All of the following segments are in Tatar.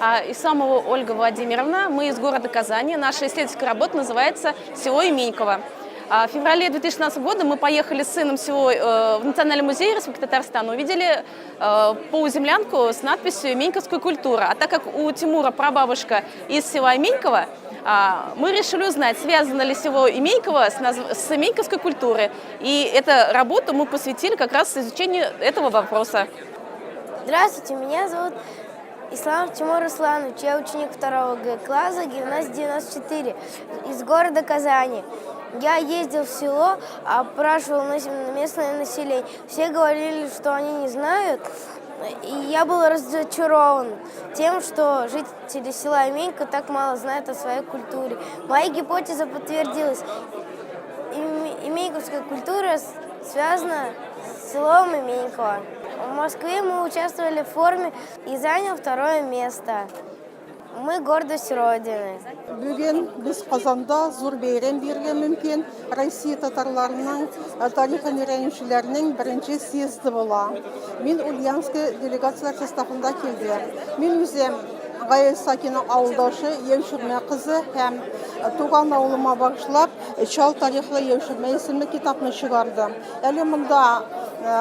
Исламова Ольга Владимировна. Мы из города Казани. Наша исследовательская работа называется «Село Именьково». В феврале 2016 года мы поехали с сыном в село, в Национальный музей Республики Татарстан, увидели полуземлянку с надписью «Именьковская культура». А так как у Тимура прабабушка из села Именьково, мы решили узнать, связано ли село Именьково с именьковской культурой. И эту работу мы посвятили как раз изучению этого вопроса. Здравствуйте, меня зовут Исламов Тимур Русланович. Я ученик 2 Г класса гимназии 94 из города Казани. Я ездил в село, опрашивал местное население. Все говорили, что они не знают. И я был разочарован тем, что жители села Именьково так мало знают о своей культуре. Моя гипотеза подтвердилась. Именьковская культура связана с селом Именьково. В Москве мы участвовали в форуме и занял второе место. Мы гордость Родины. Бүген без Казанда зур бәйрәм дияргә мөмкин. Россия татарларының тарихын өйрәнүчеләрнең беренче съезды була. Мин Ульяновский делегацияләр составында килдем. Мин үзем Гаяз Исакиның авылдашы, Яуширмә кызы һәм туган авылыма багышлап Чал тарихлы Яуширмә исемле китапны чыгардым. Әле монда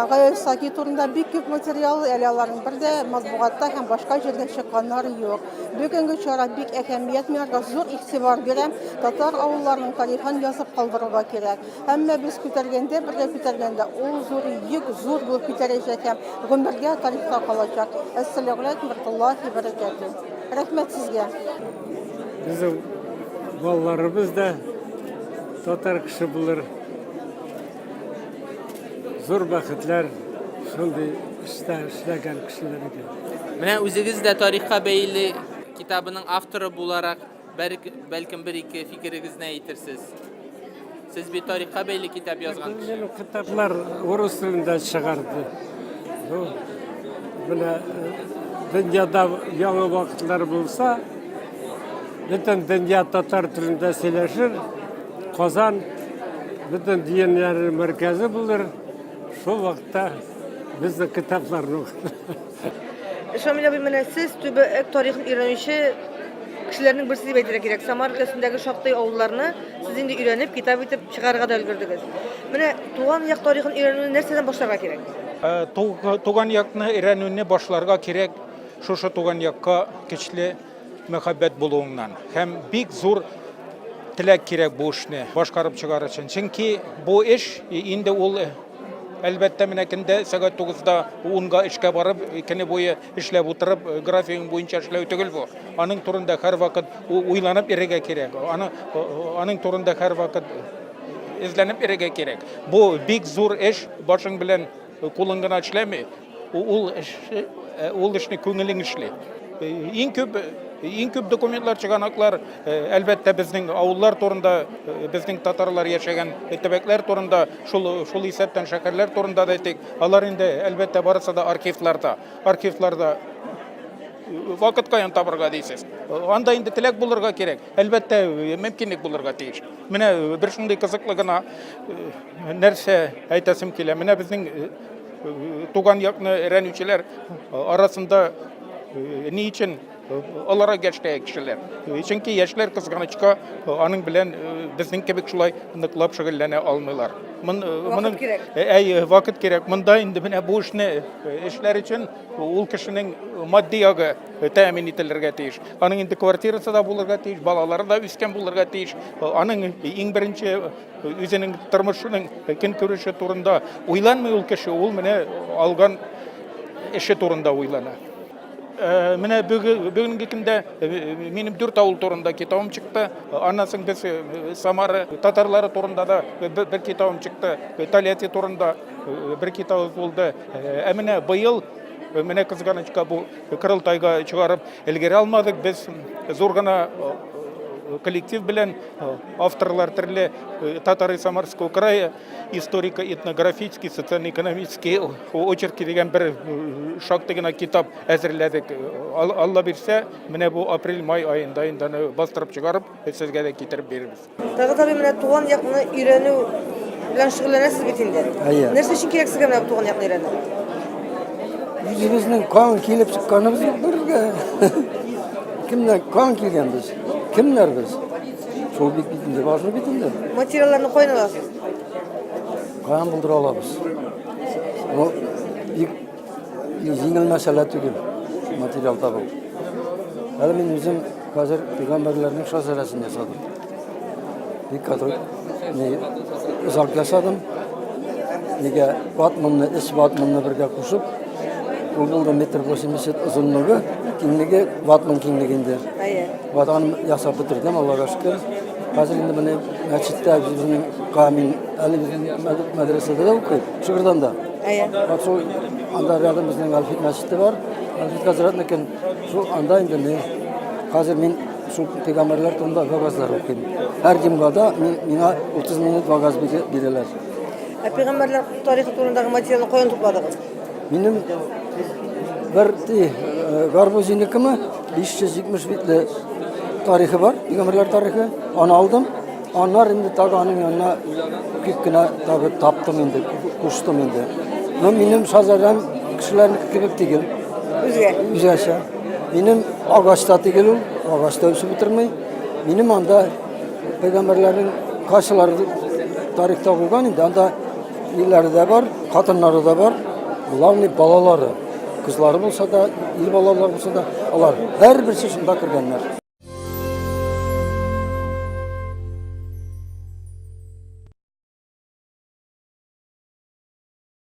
Гаяз Исаки турында бик күп материал, әле аларның бер дә матбугатта һәм башка җирдә чыкканнары юк. Бүгенге чара бик әһәмият, мин аларга зур игътибар бирәм. Татар авылларының тарихын язып калдырырга кирәк. Әмма без күтәргәндә, бергә күтәргәндә, ул зур йөк зур булып күтәрәчәк һәм гомергә тарихта калачак. Әссәламү галәйкүм вә рахматуллаһи вә бәрәкәтүһ. Рәхмәт сезгә. Безнең балаларыбыз да татар кеше булыр. Зур бәхетләр шундый эштә эшләгән кешеләргә. Менә үзегез дә тарихка бәйле китабының авторы буларак, бәлкем бер-ике фикерегезне әйтерсез. Сез бит тарихка бәйле китап язган кеше. Минем китаплар урыс телендә чыгарды. Ну, менә дөньяда яңа вакытлар булса, бөтен дөнья татар телендә сөйләшер, Казан бөтен дөньяның мәркәзе булыр. Шул вакытта безнең китапларны укыр. Шамил абый, менә сез төбәк тарихын өйрәнүче кешеләрнең берсе дип әйтергә кирәк. Самар өлкәсендәге шактый авылларны сез инде өйрәнеп, китап итеп чыгарырга да өлгердегез. Менә туган як тарихын өйрәнүне нәрсәдән башларга кирәк? Туган якны өйрәнүне башларга кирәк шушы туган якка көчле мәхәббәт булуыңнан һәм бик зур теләк кирәк бу эшне башкарып чыгар өчен. Чөнки бу эш инде ул әлбәттә менә көндә сәгать 9-да 10-га эшкә барып, көне буе эшләп утырып, графигың буенча эшләү түгел бу. Аның турында һәрвакыт уйланып йөрергә кирәк. Аны аның турында һәрвакыт эзләнеп йөрергә кирәк. Бу бик зур эш, башың белән кулың гына эшләми. Ул эш, ул эшне күңелең эшли. Иң күп иң күп документлар чыганаклар, әлбәттә, безнең авыллар турында, безнең татарлар яшәгән төбәкләр турында, шул шул исәптән шәһәрләр турында да әйтик, алар инде, әлбәттә, барысы да архивларда. Архивларда вакыт каян табырга дисез. Анда инде теләк булырга кирәк, әлбәттә, мөмкинлек булырга тиеш. Менә бер шундый кызыклы гына нәрсә әйтәсем килә. Менә безнең туган якны өйрәнүчеләр арасында ни өчен олырак яшьтәге кешеләр? Чөнки яшьләр кызганычка аның белән безнең кебек шулай ныклап шөгыльләнә алмыйлар. Вакыт кирәк. Әй, вакыт кирәк. Монда инде менә бу эшне эшләр өчен ул кешенең матди ягы тәэмин ителергә тиеш. Аның инде квартирасы да булырга тиеш, балалары да үскән булырга тиеш. Аның иң беренче Үзенең тормышының көнкүреше турында уйланмый ул кеше, ул менә алган эше турында уйлана. Э, менә бүгенге көндә э, минем дүрт авыл турында китабым чыкты. Аннан соң без э, Самара татарлары турында да бер китабым чыкты. Тольятти турында бер китабым булды. Ә менә быел менә кызганычка бу Корылтайга чыгарып өлгерә алмадык. Без зур гына коллектив белән Авторлар төрле Татары Самарского края, историко-этнографический, социально-экономический очерки дигән бер шактый гына китап әзерләдек. Алла бирсә, менә бу апрель-май аенда инде аны бастырып чыгарып, сезгә дә китереп бирербез. Тагы абый, менә туган якны өйрәнү белән шөгыльләнәсез бит инде. Әйе. Нәрсә өчен кирәк сезгә менә бу туган якны өйрәнү? Үзебезнең кан килеп чыкканыбыз юк бергә. Кемнән, каян килгәнбез? Кемнәр без? Шул бик бит инде важно бит инде. Материалларны каян аласыз? Каян булдыра алабыз? Ну, бик җиңел мәсьәлә түгел материал табу. Әле мин үзем хәзер пәйгамбәрләрнең шәҗәрәсен ясадым. Бик каты не озак ясадым. Нигә ватманны, эч ватманны бергә кушып, ул булды метр 80 озынлыгы, киңлеге ватман киңлеге инде. Әйе. Ватан ясап бетердем, Аллага шөкер. Хәзер инде менә мәчеттә үзебезнең камил, әле безнең мәдрәсәдә дә укый, Шыгырданда. Әйе. Вот шул анда рядом безнең Әлфит мәчете бар. Әлфит хәзрәтнекен. Шул анда инде мин хәзер мин шул пәйгамбәрләр турында вәгазьләр укыйм. Һәр җомгада миңа 30 минут вәгазь бирәләр. Ә пәйгамбәрләр тарихы турындагы материалны каян тупладыгыз? Минем бер ти Гарбузиныкымы 570 битле тарихы бар, пәйгамбәрләр тарихы. Аны алдым. Аннары инде тагы аның янына күп кенә тагы таптым инде, куштым инде. Но минем шазарам кешеләрнеке кебек түгел. Үзгә. Үзгәчә. Минем агачта түгел ул, агачта үсеп утырмый. Минем анда пәйгамбәрләрнең кайсылары тарихта булган инде, анда ирләре дә бар, хатыннары да бар, главный балалары. Кызлары булса да, ир балалары булса да, алар һәрберсе шунда кергәннәр.